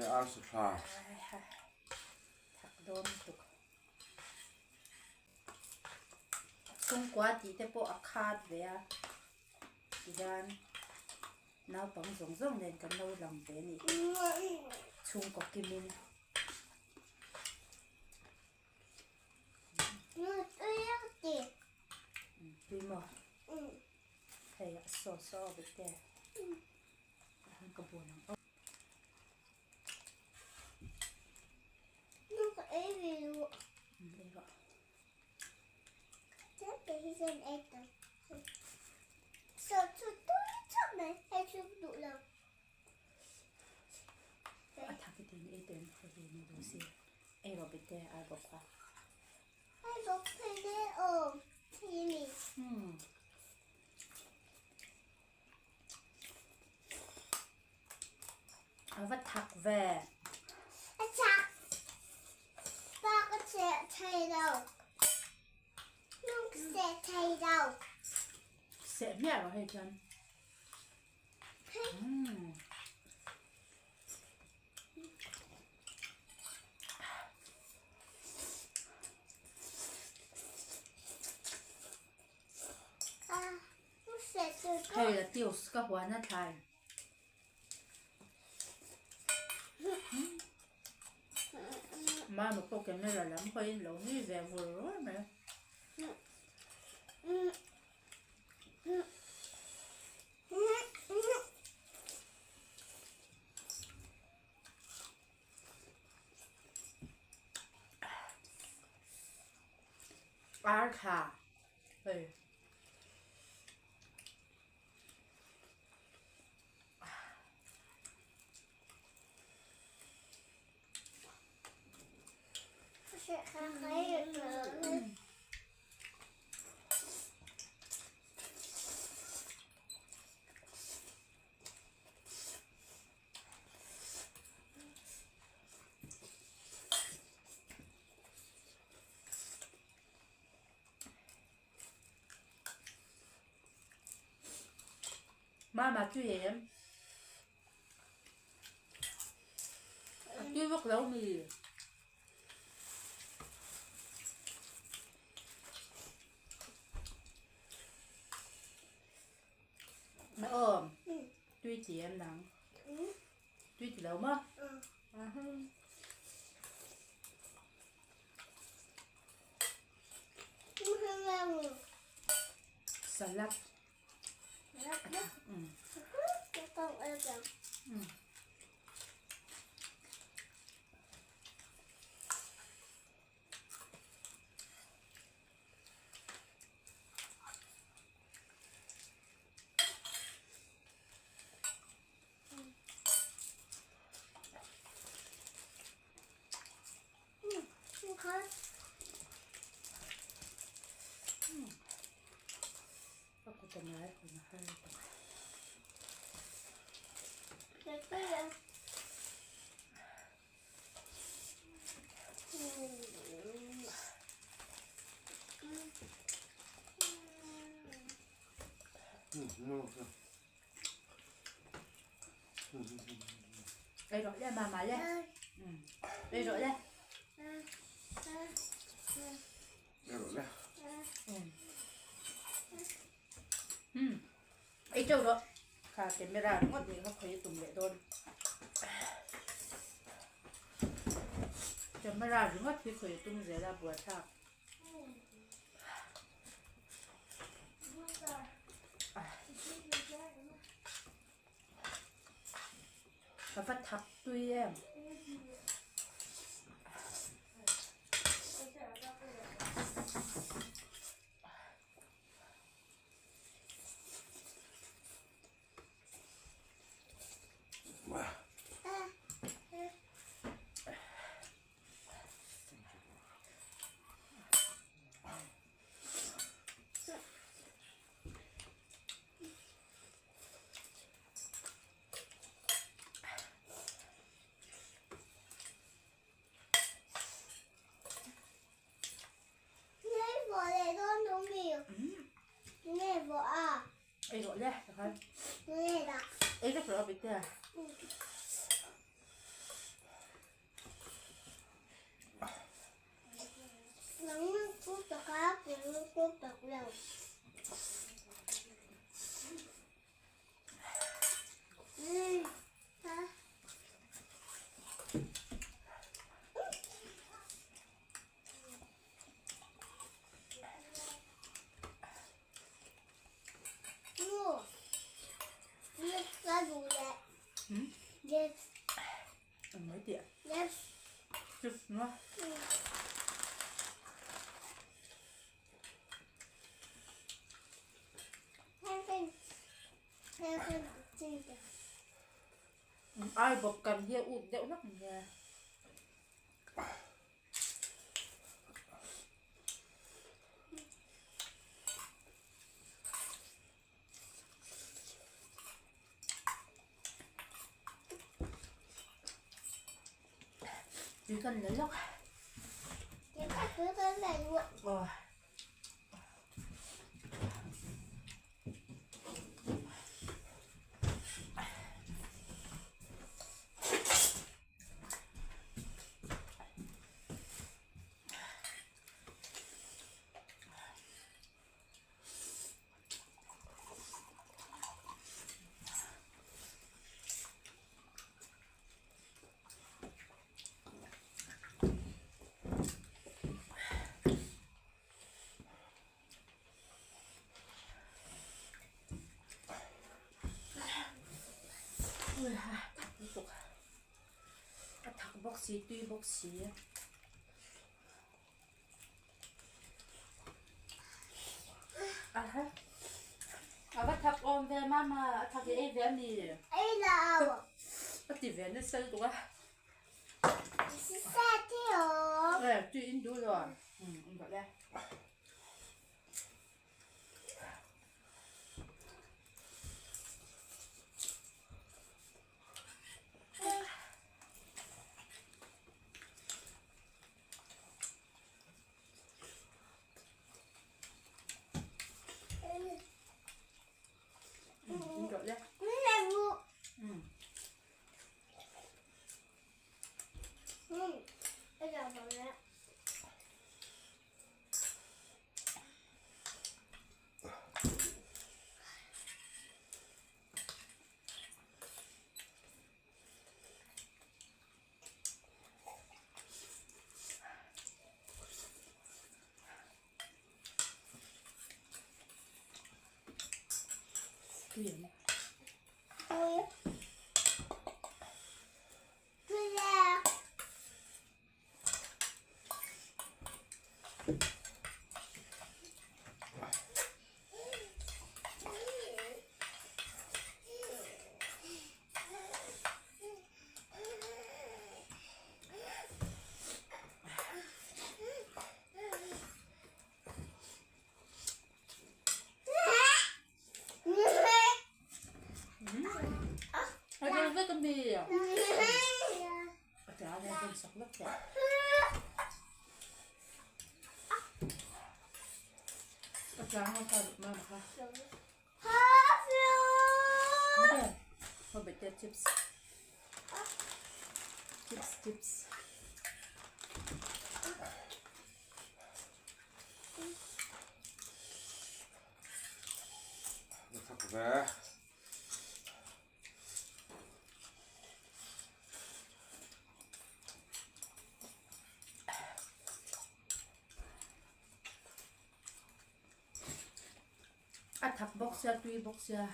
Arsa thla. Thak dawn lutuk. Chhungkua tih te pawh a khat ve a tihian naupang zawng zawng nen kan lo lang ve a ni chhungkaw kimin. Tui maw? Hei a sauce a aw bik te. Ka bun ang aw. Nu ka ei ve lu. Ei rawh. Chuan te hi chuan ei ta. Saw chu tui chauh mai hei chu duh lo. A thak i tin ei ten hei hi nu duh si. Ei rawh bik te ai bawk kha. Ai bawk phei le awm. Hei mi. Hmm. A va thak ve. A thak. Pa ka seh thei lo. Nu ka seh thei lo. Seh hmiah rawh hei chuan. Mm. Hei la tius ka huan a thlai. Mama pawh camera lam hawiin lo nui ve vur vur mai. Ar thla hei. Mama tui em? A tui vak lo mi? Mẹ ôm tui ti em nang? Tui ti lo maw? Salad. Ka kut a ngai hun a har lutuk. Ei rawh le mama le. Ei rawh le. Ei rawh le. Ei teuh rawh. Kha camera ringawt nih kha khawi a tum leh dawn. Camera ringawt hi khawi a tum zel a buaithlak. Ka va thak tui em. Ei rawh le takhan. Ei vek rawh a bik te. Ai bawp kan hi a ut deuh hlak nia. Tui kan la lawk. Aw. A thak bawk si tui bawk si. Aha. A va thak awm ve mama a thak i ei ve a mi. Ei lo. A ti ve nasa lutuk a. Sisa te awm. Eh tui in duh lo. Um in rawh le. A deuh vek a mi. A tla nen kan sak vek tawh. A tla nga kha mam kha. Potato chips. Chips, chips. Thak ve. A thak bawk sia tui bawk sia.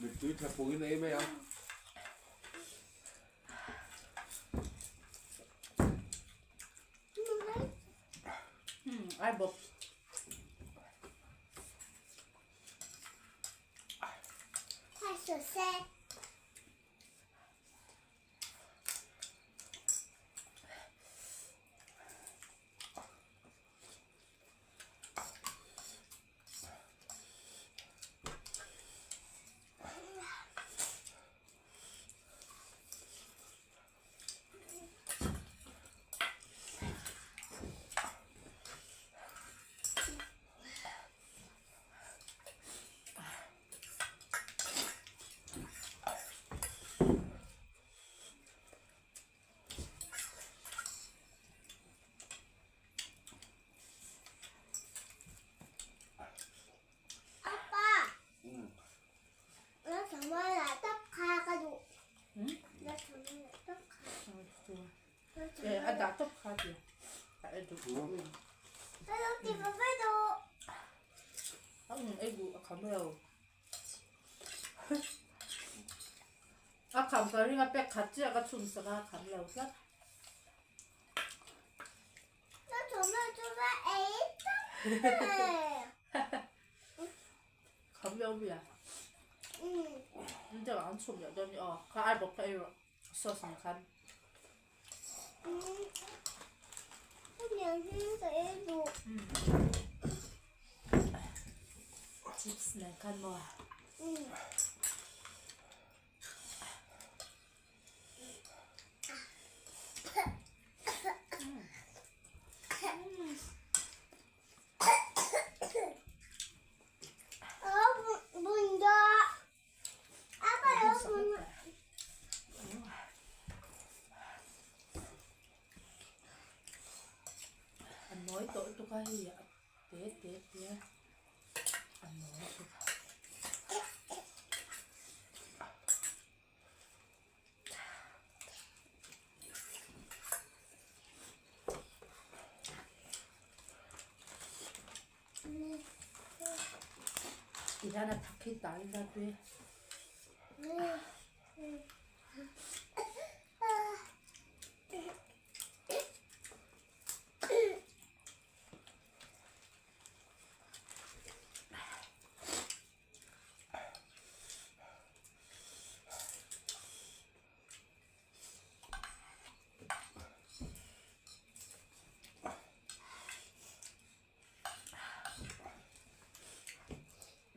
Mittui tla pungin ei mai ang. Ai bawp. Ei duh a kham lo. A kham ka ring a pek khat chiah ka chhun sak a a kham lo tlat. Kham lo mi a. Ni deuh ah an chhum leh dawn ni aw. Kha ai bawk kha ei rawh sauce nen khan. Chips nen khan maw. A nawi tawh lutuk a hei a te te te a nawi lutuk a. Tihian a thak hi ta ila tui.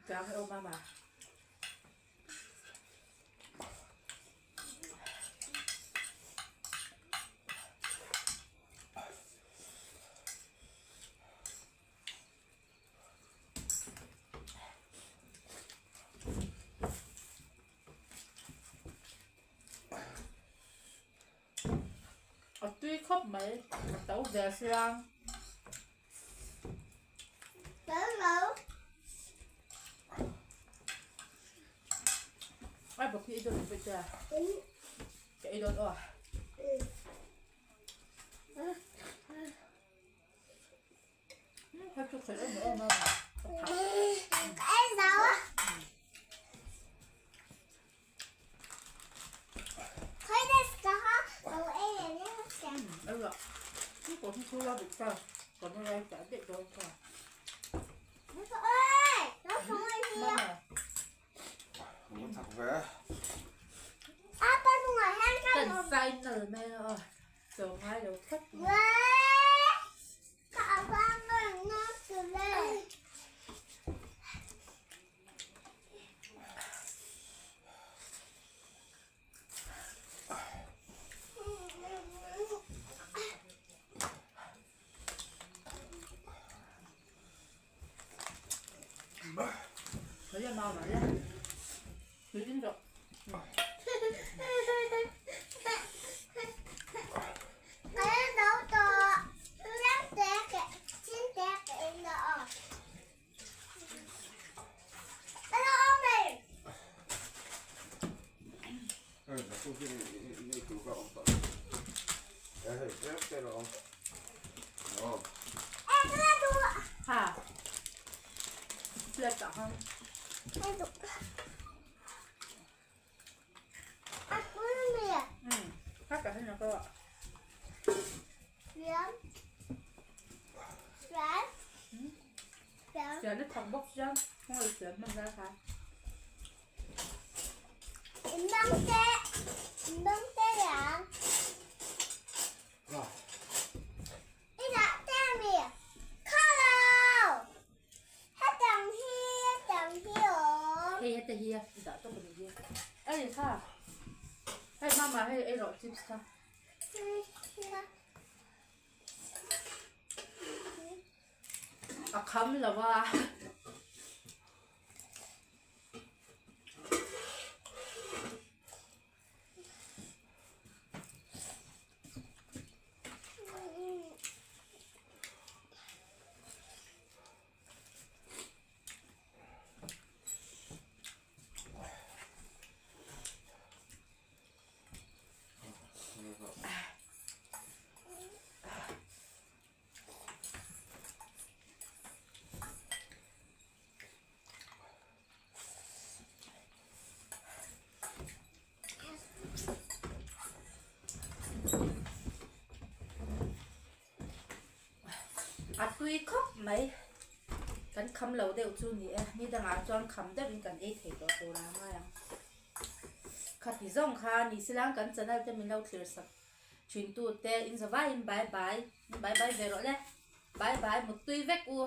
Tiang hi awm a ma. A tui khawp mai a to ve sia. Ai bawk hi i dawn pawh che ka ei dawn aw. Kan final mai a chaw ngai lo phawt mai. Hei heta hi a dah tawp a ni hi ei kha hei mama hei ei rawh chips kha. A kham lo a. tui khawp mai. Kan kham lo deuh chu ni e, ni dangah chuan kham deuhin kan ei thei tawh tur a ngai ang. Khati zawng kha ni silang kan channel te min lo thlir sak thin tu te in zavaiin bye bye, bye bye ve rawh le, bye bye muttui vek u.